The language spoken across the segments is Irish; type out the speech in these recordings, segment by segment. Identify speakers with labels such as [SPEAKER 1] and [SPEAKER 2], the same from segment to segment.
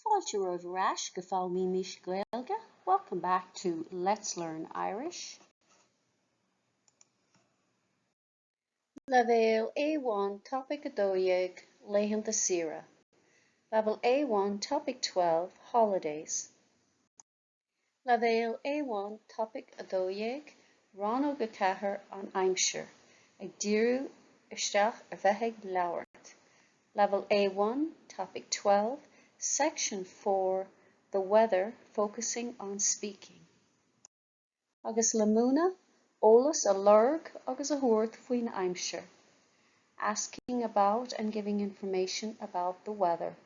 [SPEAKER 1] Fáilte romhaibh ar ais go Foghlaimímis Gaeilge, welcome back to Let's Learn Irish. Leibhéal A1 Topaic 12 Laethanta Saoire Level A1 Topic 12 Holidays Leibhéal A1 Topaic 12 Rannóg 4 An Aimsir, ag díriú isteach ar bheith ag labhairt. Level A1 Topic 12 Section 4 The Weather, focusing on speaking. Agus le múineadh, eolas a lorg agus a thabhairt faoin aimsir. Asking about and giving information about the weather.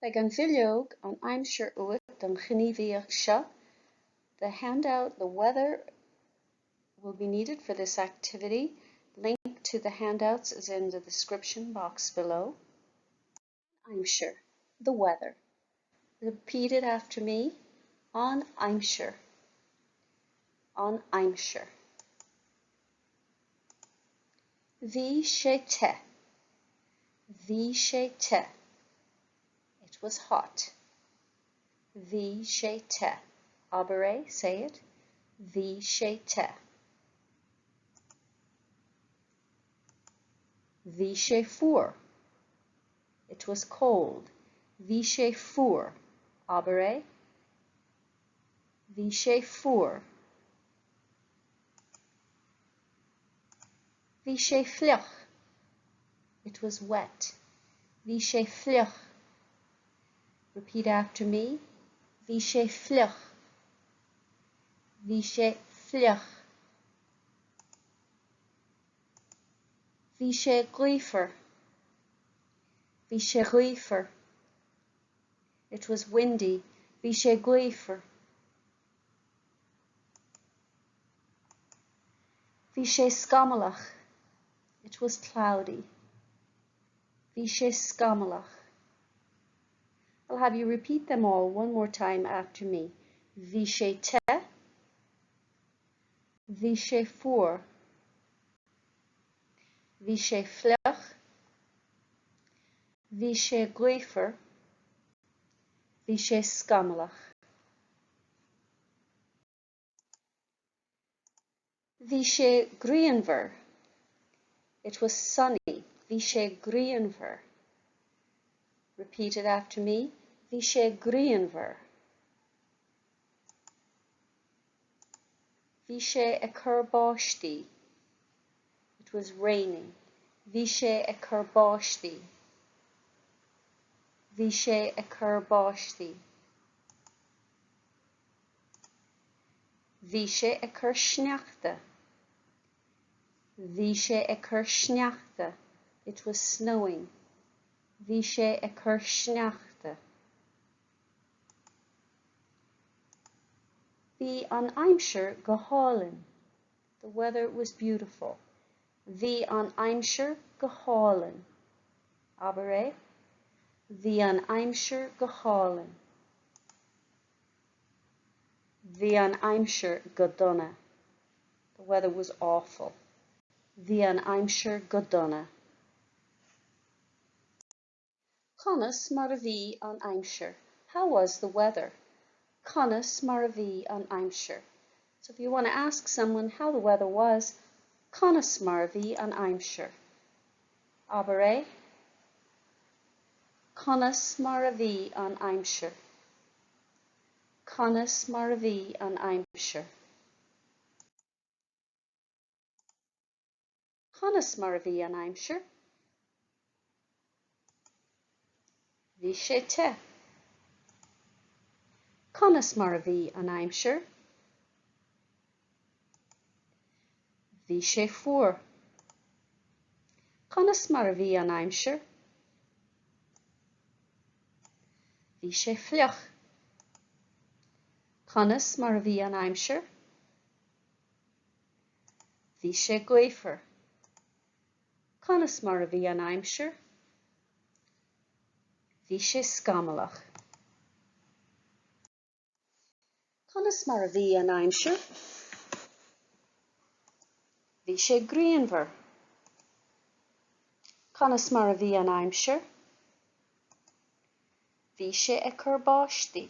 [SPEAKER 1] Beidh an bhileog An Aimsir uait don ghníomhaíocht seo. The handout The Weather will be needed for this activity. Link to the handouts is in the description box below. An aimsir, the weather. Repeat it after me. An aimsir. An aimsir. Bhí sé te. Bhí sé te. It was hot. Bhí sé te. Abair é, say it. Bhí sé te. Bhí sé fuar. It was cold. Bhí sé fuar. Abair é. Bhí sé fuar. Bhí sé fliuch. It was wet. Bhí sé fliuch. Repeat after me. Bhí sé fliuch. Bhí sé fliuch. Bhí sé gaofar. Bhí sé gaofar. It was windy. Bhí sé gaofar. Bhí sé scamallach. It was cloudy. Bhí sé scamallach. I'll have you repeat them all one more time after me. Bhí sé te. Bhí sé fuar. Bhí sé fliuch. Bhí sé gaofar. Bhí sé scamallach. Bhí sé grianmhar. It was sunny. Bhí sé grianmhar. Repeat it after me. Bhí sé grianmhar. Bhí sé ag cur báistí. It was raining. Bhí sé ag cur báistí. Bhí sé ag cur báistí. Bhí sé ag cur sneachta. Bhí sé ag cur sneachta. It was snowing. Bhí sé ag cur sneachta. Bhí an aimsir go hálainn. The weather was beautiful. Bhí an aimsir go hálainn. Abair é. Bhí an aimsir go hálainn. Bhí an aimsir go dona. The weather was awful. Bhí an aimsir go dona. Conas mar a bhí an aimsir? How was the weather? Conas mar a bhí an aimsir? So if you want to ask someone how the weather was, Conas mar a bhí an aimsir? Abair é. Conas mar a bhí an aimsir? Conas mar a bhí an aimsir? Conas mar a bhí an aimsir? Bhí sé te. Conas mar a bhí an aimsir? Bhí sé fuar. Conas mar a bhí an aimsir? Bhí sé fliuch. Conas mar a bhí an aimsir? Bhí sé gaofar. Conas mar a bhí an aimsir? Bhí sé scamallach. Conas mar a bhí an aimsir? Bhí sé grianmhar. Conas mar a bhí an aimsir? Bhí sé ag cur báistí.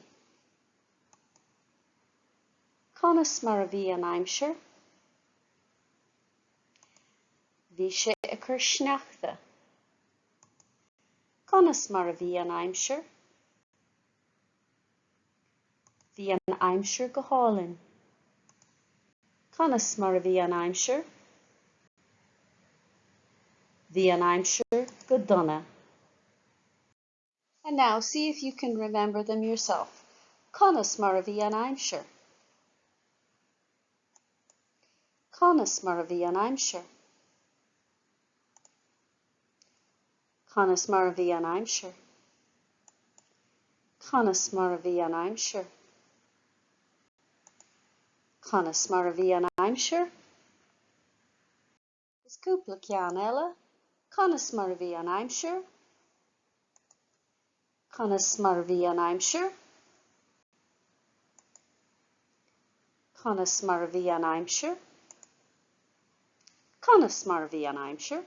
[SPEAKER 1] Conas mar a bhí an aimsir? Bhí sé ag cur sneachta. Conas mar a bhí an aimsir? Bhí an aimsir go hálainn. Conas mar a bhí an aimsir? Bhí an aimsir go dona. And now see if you can remember them yourself. Conas mar a bhí an aimsir? Conas mar a bhí an aimsir? Conas mar a bhí an aimsir? Conas mar a bhí an aimsir? Conas mar a bhí an aimsir? Agus cúpla ceann eile, conas mar a bhí an aimsir? Conas mar a bhí an aimsir? Conas mar a bhí an aimsir? Conas mar a bhí an aimsir?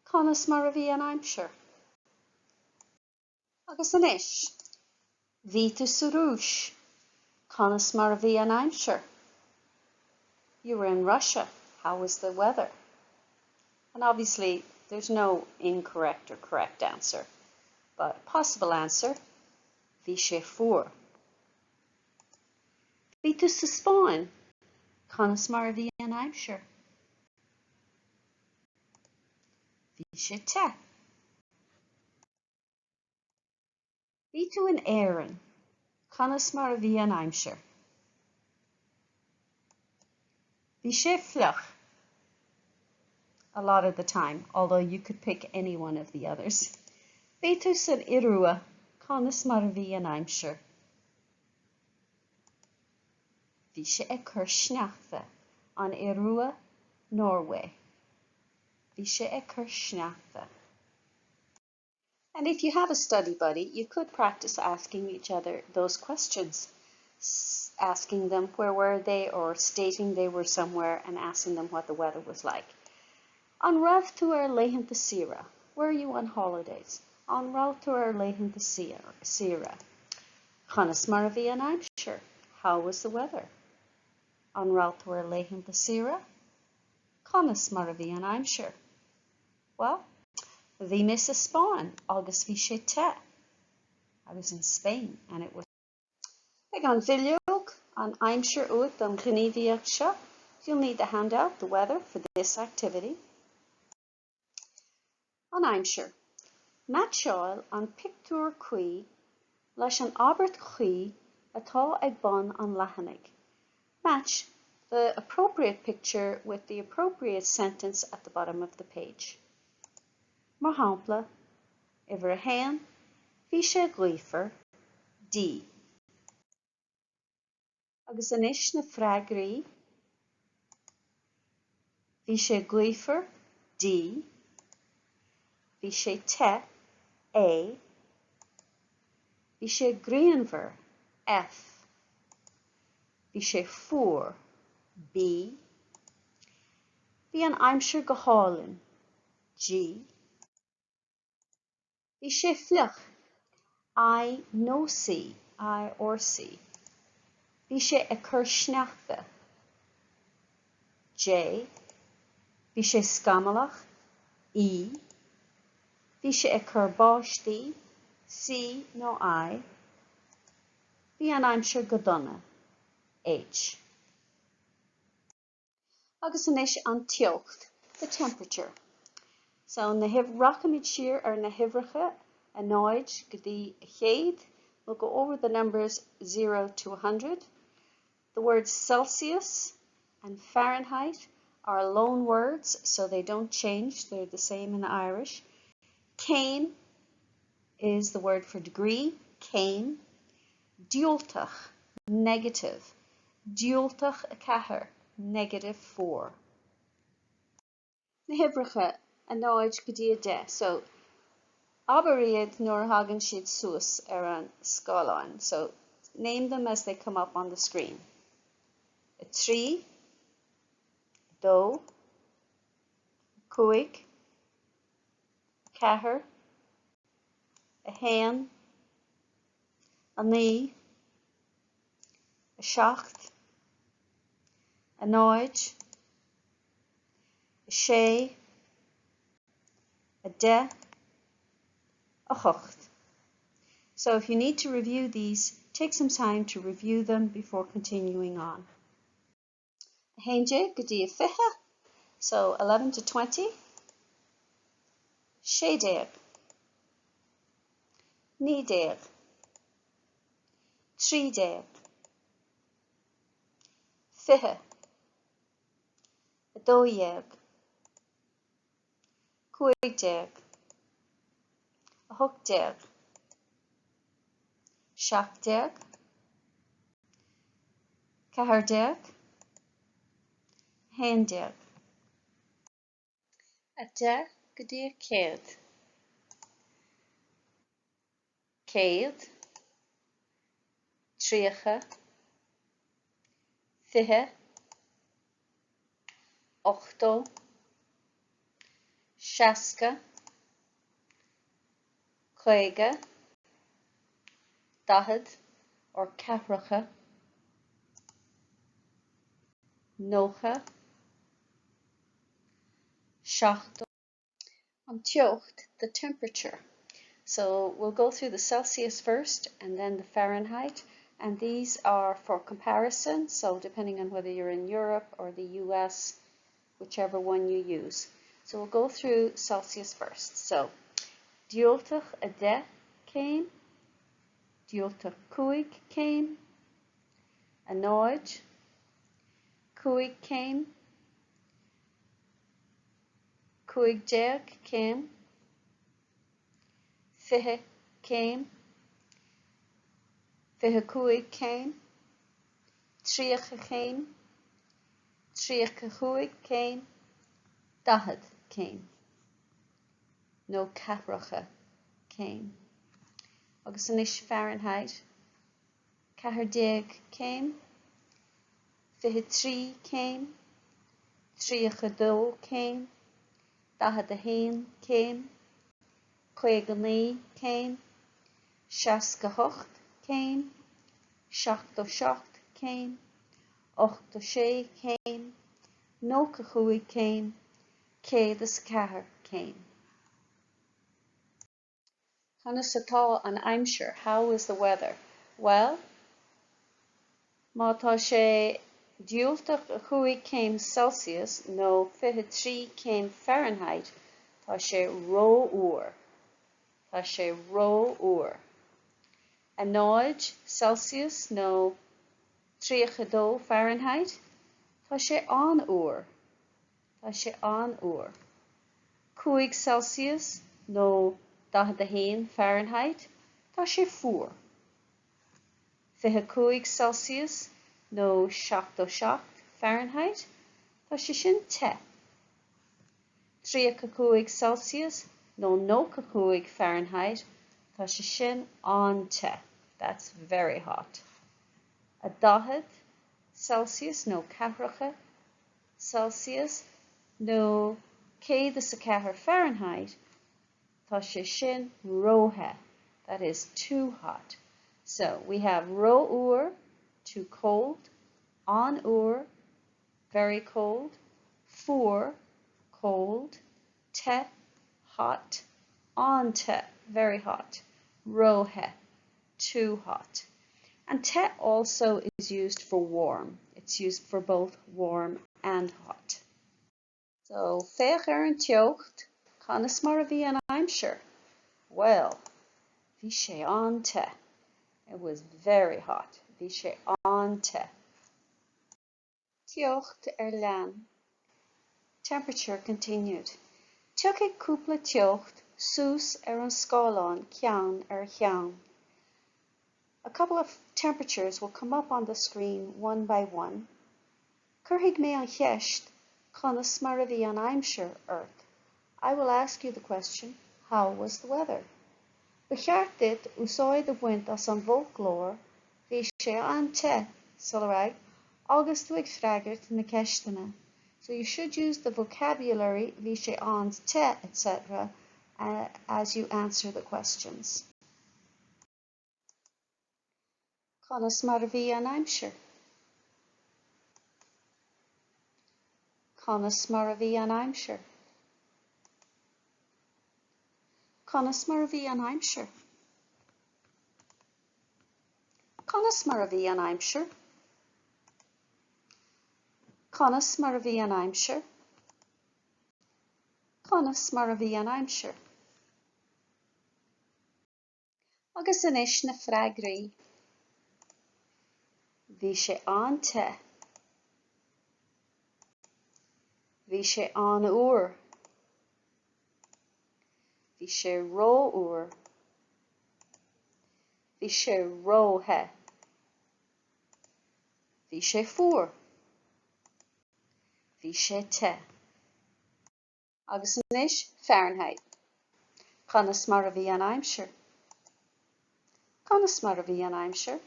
[SPEAKER 1] Conas mar a bhí an aimsir? Agus anois, bhí tú sa Rúis, conas mar a bhí an aimsir? You were in Russia, how was the weather? And obviously there's no incorrect or correct answer, but possible answer, bhí sé fuar. Bhí tú sa Spáinn, conas mar a bhí an aimsir? Bhí sé te. Bhí tú in Éirinn, conas mar a bhí an aimsir? Bhí sé fliuch a lot of the time, although you could pick any one of the others. Bhí tú san Iorua, conas mar a bhí an aimsir? Bhí sé ag cur sneachta, an Iorua, Norway. Bhí sé ag cur sneachta. And if you have a study buddy, you could practice asking each other those questions, asking them where were they or stating they were somewhere and asking them what the weather was like. An raibh tú ar laethanta saoire? Were you on holidays? An raibh tú ar laethanta saoire? Conas mar a bhí an aimsir? How was the weather? An raibh tú ar laethanta saoire? Conas mar a bhí an aimsir? Well, bhí mé sa Spáinn agus bhí sé te. I was in Spain and it was. Beidh an bhileog, an aimsir uait don ghníomhaíocht seo. You'll need the handout, the weather, for this activity. An aimsir. Meaitseáil an pictiúr cuí leis an abairt chuí atá ag bun an leathanaigh. Match the appropriate picture with the appropriate sentence at the bottom of the page. Mar shampla, uimhir a haon, bhí sé gaofar, D. Agus anois na freagraí, Bhí sé gaofar, D. Bhí sé te, A. Bhí sé grianmhar, F. Bhí sé fuar, B. Bhí an aimsir go hálainn, G. Bhí sé fliuch, I nó C, I or C. Bhí sé ag cur sneachta, J. Bhí sé scamallach, E. Bhí sé ag cur báistí, C nó I. Bhí an aimsir go dona, H. Agus anois an teocht, the temperature. So na rachaimid siar ar na huimhreacha, 0 go dtí 100. We'll go over the numbers 0 to 100. The words Celsius and Fahrenheit are loan words, so they don't change. They're the same in Irish. Céim is the word for degree, céim. Diúltach, negative. Diúltach 4, negative 4. Na huimhreacha, 0 go dtí 10. So, abair iad nuair a thagann siad suas ar an scáileán. So, name them as they come up on the screen. 3, 2, 5, 4, 1, 9, 7, 0, 6, 10, 8. So if you need to review these, take some time to review them before continuing on. 11 go dtí a 20, so 11 to 20, 16, 19, 13, 20, 12, 15, 18, 17, 14, 11. 10 go dtí 100. 100, 30, 20, 80, 60, 50, 40 or ceathracha, 90, 70. An teocht, the temperature. So we'll go through the Celsius first and then the Fahrenheit. And these are for comparison. So depending on whether you're in Europe or the US, whichever one you use. So we'll go through Celsius first. So diúltach 10 céim, diúltach 5 céim, 0, 5 céim, 15 céim, 20 céim, 25 céim, 30 céim, 35 céim, 40 céim nó ceathracha céim. Agus anois Fahrenheit, 14 céim, 23 céim, 32 céim, 41 céim, 59 céim, 68 céim, 77 céim, 86 céim, 95 céim, 104 céim. Conas atá an aimsir? How is the weather? Well, má tá sé diúltach 5 céim Celsius nó 23 céim Fahrenheit, tá sé rófhuar. Tá sé rófhuar. 0 Celsius nó 32 Fahrenheit, tá sé an-fhuar. Tá sé an-fhuar. 5 Celsius nó 41 Fahrenheit, tá sé fuar. 25 Celsius nó 77 Fahrenheit, tá sé sin te. 35 Celsius nó 95 Fahrenheit, tá sé sin an-te. That's very hot. 40 Celsius nó ceathracha Celsius nó 104 Fahrenheit, tá sé sin róthe. That is too hot. So we have rófhuar, too cold, an-fhuar, very cold, fuar, cold, te, hot, an-te, very hot, róthe, too hot. And te also is used for warm. It's used for both warm and hot. So féach ar an teocht, conas mar a bhí an aimsir? Well, bhí sé an-te. It was very hot. Bhí sé an-te. Teocht ar lean. Temperature continued. Tiocfaidh cúpla teocht suas ar an scáileán ceann ar cheann. A couple of temperatures will come up on the screen one by one. Cuirfidh mé an cheist conas mar a bhí an aimsir ort. I will ask you the question, how was the weather? Ba cheart duit úsáid a bhaint as an bhfoclóir bhí sé an-te sular agus tú ag freagairt na ceisteanna. So you should use the vocabulary bhí sé an-te, etc. as you answer the questions. Conas mar a bhí an aimsir? Conas mar a bhí an aimsir? Conas mar a bhí an aimsir? Conas mar a bhí an aimsir? Conas mar a bhí an aimsir? Conas mar a bhí an aimsir? Agus anois na freagraí. Bhí sé an-te. Bhí sé an-fhuar. Bhí sé rófhuar. Bhí sé róthe. Bhí sé fuar. Bhí sé te. Agus anois Fahrenheit. Conas mar a bhí an aimsir? Conas mar a bhí an aimsir?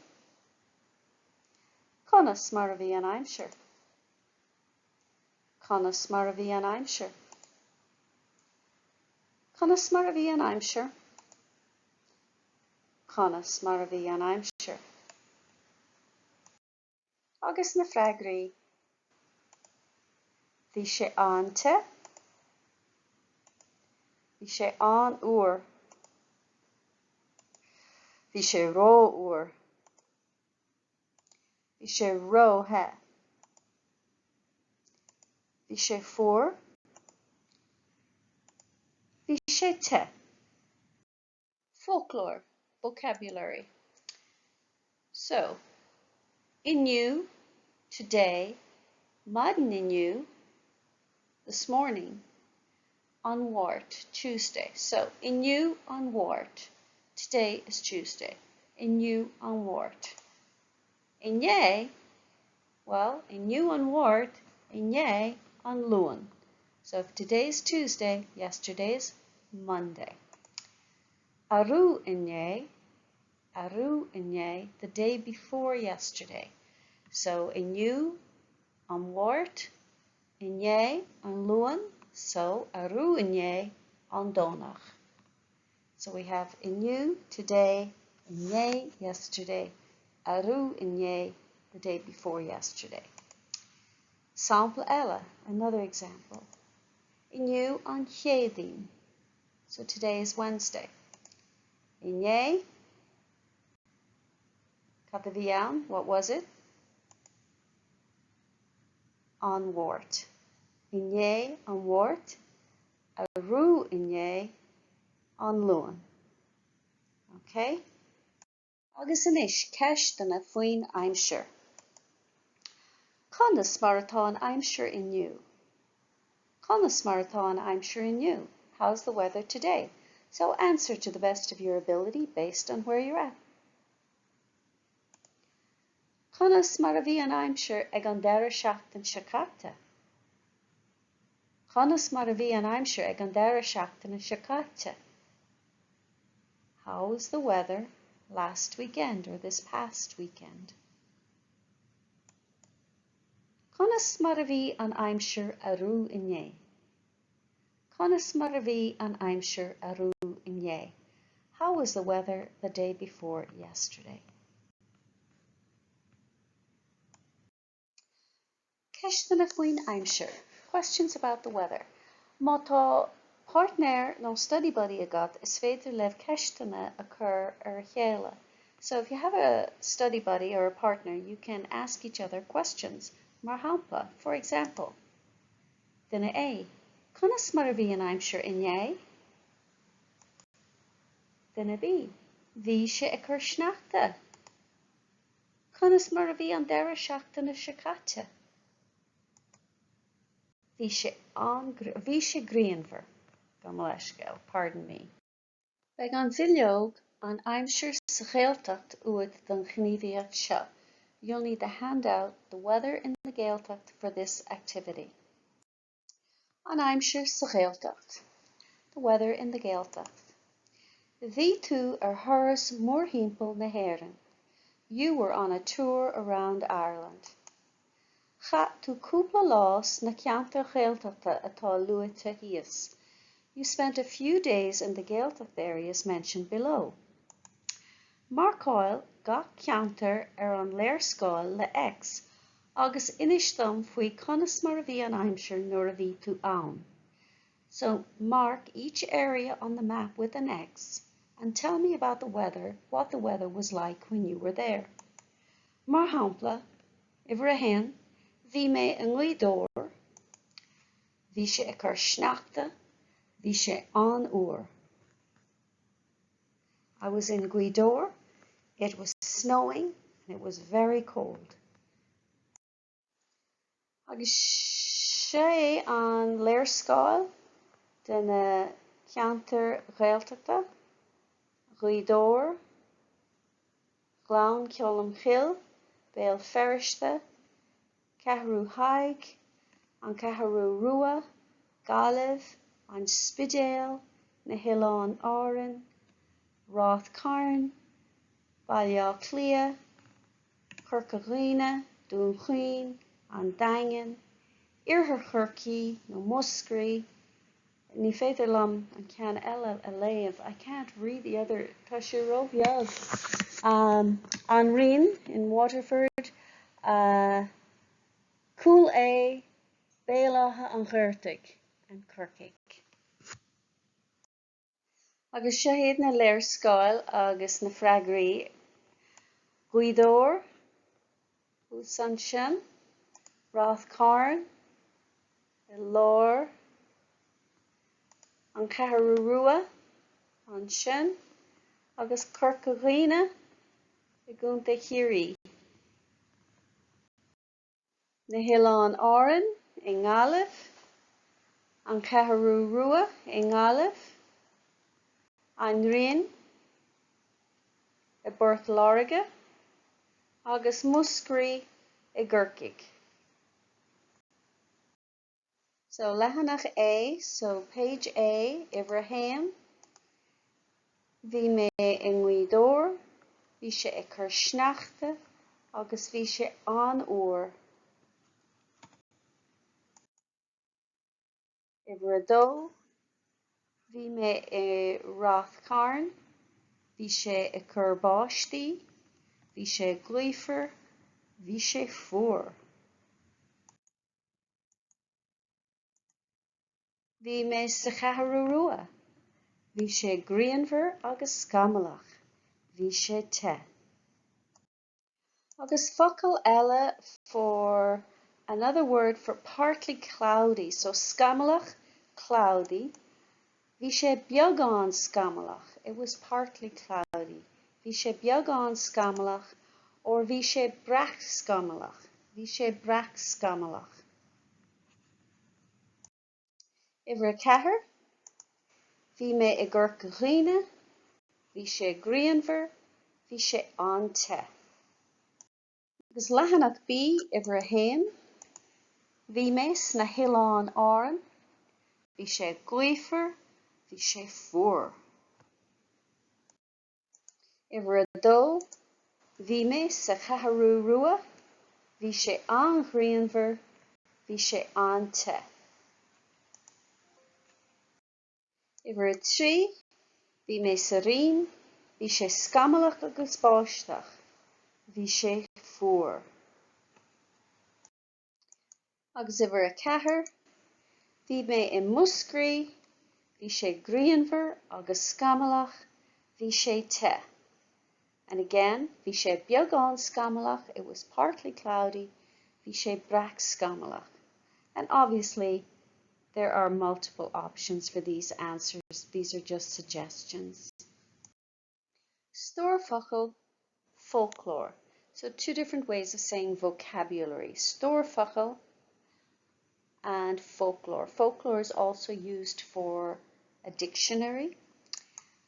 [SPEAKER 1] Conas mar a bhí an aimsir? Conas mar a bhí an aimsir? Conas mar a bhí an aimsir? Conas mar a bhí an aimsir? Agus na freagraí. Bhí sé an-te. Bhí sé an-fhuar. Bhí sé rófhuar. Bhí sé róthe. Bhí sé fuar. Bhí sé te. Foclóir, vocabulary. So, inniu, today, maidin inniu, this morning, an Mháirt, Tuesday. So, inniu an Mháirt, today is Tuesday. Inniu an Mháirt. Inné, well, inniu an Mháirt, inné an Luan. So if today's Tuesday, yesterday's Monday. Arú inné, arú inné, the day before yesterday. So inniu an Mháirt, inné an Luan, so arú inné an Domhnach. So we have inniu, today, inné, yesterday, arú inné, the day before yesterday. Sampla eile, another example. Inniu an Chéadaoin. So today is Wednesday. Inné, cad a bhí ann, what was it? An Mháirt. Inné an Mháirt, arú inné an Luan. Ok? Agus anois ceisteanna faoin aimsir. Conas mar atá an aimsir inniu? Conas mar atá an aimsir inniu? How's the weather today? So answer to the best of your ability based on where you're at. Conas mar a bhí an aimsir ag an deireadh seachtaine seo caite? Conas mar a bhí an aimsir ag an deireadh seachtaine seo caite? How was the weather last weekend or this past weekend? Conas mar a bhí an aimsir arú inné? Conas mar a bhí an aimsir arú inné? How was the weather the day before yesterday? Ceisteanna faoin aimsir, Questions about the weather. Má tá páirtnéir nó study buddy agat, is féidir libh ceisteanna a chur ar a chéile. So if you have a study buddy or a partner, you can ask each other questions. Mar shampla, for example. Duine A, Conas mar a bhí an aimsir inné? Duine B, Bhí sé ag cur sneachta. Conas mar a bhí an deireadh seachtaine seo caite? Bhí sé an bhí sé grianmhar. Gabh mo leithscéal, pardon me. Beidh an bhileog An Aimsir sa Ghaeltacht uait don ghníomhaíocht seo. You'll need the handout The Weather in the Gaeltacht for this activity. An aimsir sa Ghaeltacht The weather in the Gaeltacht Bhí tú ar thuras mórthimpeall na hÉireann. You were on a tour around Ireland. Chaith tú cúpla lá sna ceantair Ghaeltachta atá luaite thíos. You spent a few days in the Gaeltacht areas mentioned below. Marcáil gach ceantar ar an léarscáil le X agus inis dom faoi conas mar a bhí an aimsir nuair a bhí tú ann. So mark each area on the map with an X and tell me about the weather, what the weather was like when you were there. Mar shampla, uimhir a haon, bhí mé i nGaoth Dobhair, bhí sé ag cur sneachta, bhí sé an-fhuar. I was in Gaoth Dobhair, it was snowing and it was very cold. Agus seo é an léarscáil de na ceantair Ghaeltachta, Gaoth Dobhair, Gleann Cholm Cille, Béal Feirste, Ceathrú Thaidhg, An Cheathrú Rua, Gaillimh, An Spidéal, Na hOileáin Árann, Ráth Cairn, Baile Átha Cliath, Corca Dhuibhne, Dún Chaoin, An Daingean, Iarthar Chorcaí nó Múscraí, Ní féidir liom an ceann eile a léamh, I can't read the other, tá sé róbheag. An Rinn in Waterford, Cúil Aodha, Béal Átha an Ghaorthaidh and Corcaigh. Agus seo iad na léarscáil agus na freagraí. Gaoth Dobhair, thuas ansin, Ráth Cairn, i lár, An Cheathrú Rua, ansin, agus Corca Dhuibhne i gContae Chiarraí. Na hOileáin Árann i nGaillimh, An Cheathrú Rua i nGaillimh, An Rinn i bPort Láirge agus Múscraí i gCorcaigh. So leathanach A, so page A, uimhir a haon, Bhí mé i nGaoth Dobhair, bhí sé ag cur sneachta agus bhí sé an-fhuar. Uimhir a dó, Bhí mé i Ráth Cairn, bhí sé ag cur báistí, bhí sé gaofar, bhí sé fuar. Bhí mé sa Cheathrú Rua. Bhí sé grianmhar agus scamallach. Bhí sé te. Agus focal eile for another word for partly cloudy, so scamallach, cloudy. Bhí sé beagán scamallach, it was partly cloudy. Bhí sé beagán scamallach or bhí sé breacscamallach, bhí sé breacscamallach. Uimhir a ceathair, Bhí mé i gCorca Dhuibhne, bhí sé grianmhar, bhí sé an-te. Agus leathanach B, uimhir a haon, Bhí mé sna hOileáin Árann, bhí sé gaofar, bhí sé fuar. Uimhir a dó, Bhí mé sa Cheathrú Rua, bhí sé an-ghrianmhar, bhí sé an-te. Uimhir a trí, Bhí mé sa Rinn, bhí sé scamallach agus báisteach, bhí sé fuar. Agus uimhir a ceathair, bhí mé i Múscraí, bhí sé grianmhar agus scamallach, bhí sé te. And again, bhí sé beagán scamallach, it was partly cloudy, bhí sé breacscamallach. And obviously, there are multiple options for these answers, these are just suggestions. Stór focal, folklore. So two different ways of saying vocabulary. Stór focal and folklore. Folklore is also used for a dictionary.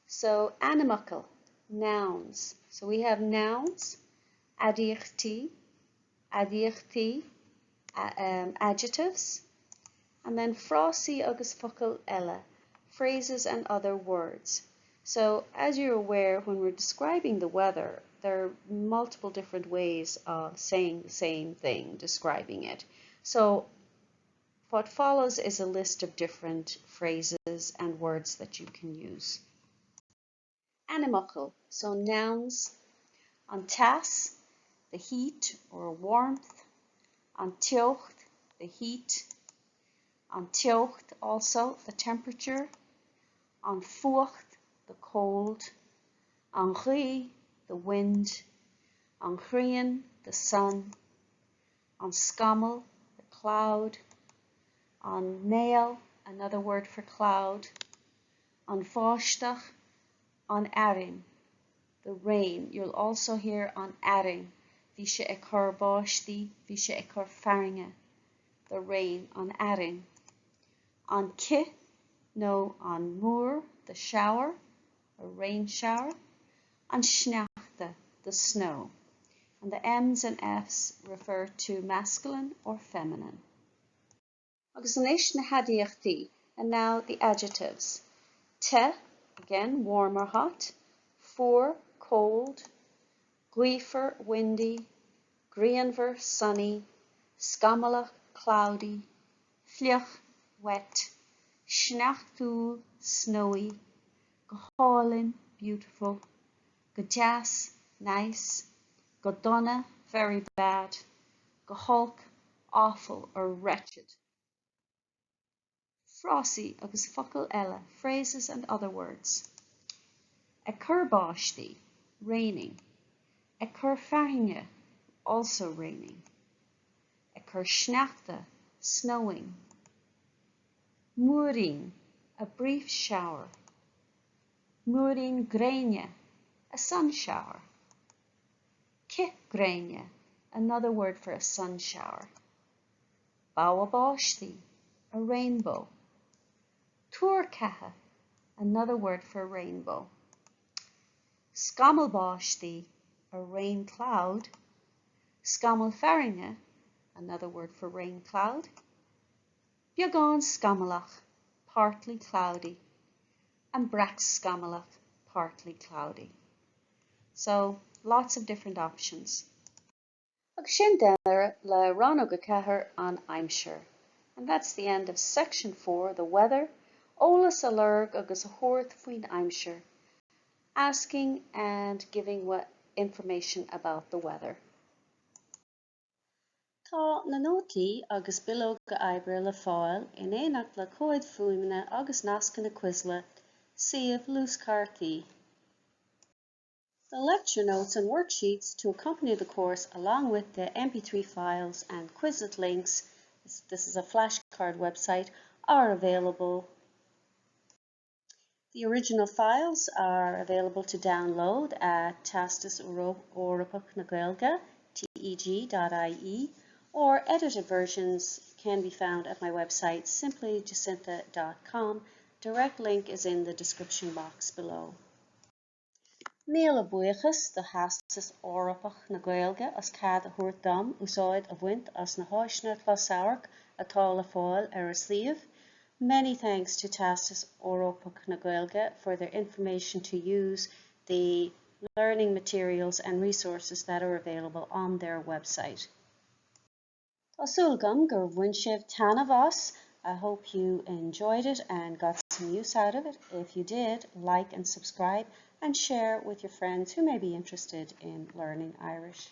[SPEAKER 1] So ainmfhocail, nouns. So we have nouns, aidiachtaí, aidiachtaí, um, adjectives, and then frásaí agus focail eile, phrases and other words. So as you're aware, when we're describing the weather, there are multiple different ways of saying the same thing, describing it. So what follows is a list of different phrases and words that you can use. Ainmfhocail, so nouns, an teas, the heat or warmth, an teocht, the heat, an teocht also, the temperature, an fuacht, the cold, an ghaoth, the wind, an ghrian, the sun, an scamall, the cloud, an néal, another word for cloud, an bháisteach, an fhearthainn, the rain. You'll also hear an fhearthainn, bhí sé ag cur báistí, bhí sé ag cur fearthainne, the rain, an fhearthainn. An cith nó an múr, the shower, a rain shower, an sneachta, the snow. And the M's and F's refer to masculine or feminine. Agus anois na haidiachtaí, and now the adjectives. Te, again, warm or hot, fuar, cold, gaofar, windy, grianmhar, sunny, scamallach, cloudy, fliuch, wet, sneachtúil, snowy, go hálainn, beautiful, go deas, nice, go dona, very bad, go holc, awful or wretched. Frásaí agus focail eile, phrases and other words. Ag cur báistí, raining. Ag cur fearthainne, also raining. Ag cur sneachta, snowing. Múirín, a brief shower. Múirín gréine, a sun shower. Cith gréine, another word for a sun shower. Bogha báistí, a rainbow. Tuar ceatha, another word for rainbow. Scamall báistí, a rain cloud. Scamall fearthainne, another word for rain cloud. Beagán scamallach, partly cloudy. And breacscamallach, partly cloudy. So, lots of different options. Agus sin deireadh le rannóg a ceathair an aimsir. And that's the end of section 4, the weather, eolas a lorg agus a thabhairt faoin aimsir, asking and giving what information about the weather. Tá na nótaí agus bileoga oibre le fáil in éineacht le comhaid fuaime agus nascanna Quizlet, suíomh luaschártaí. The lecture notes and worksheets to accompany the course along with the MP3 files and Quizlet links, this is a flashcard website, are available. The original files are available to download at Teastas Eorpach na Gaeilge, teg.ie, or edited versions can be found at my website simplyjacintha.com. Direct link is in the description box below. Míle buíochas do Theastas Eorpach na Gaeilge as cead a thabhairt dom úsáid a bhaint as na háiseanna closamhairc atá le fáil ar a suíomh. Many thanks to Teastas Eorpach na Gaeilge for their information to use the learning materials and resources that are available on their website. Tá súil agam gur bhain sibh taitneamh as. I hope you enjoyed it and got some use out of it. If you did, like and subscribe and share with your friends who may be interested in learning Irish.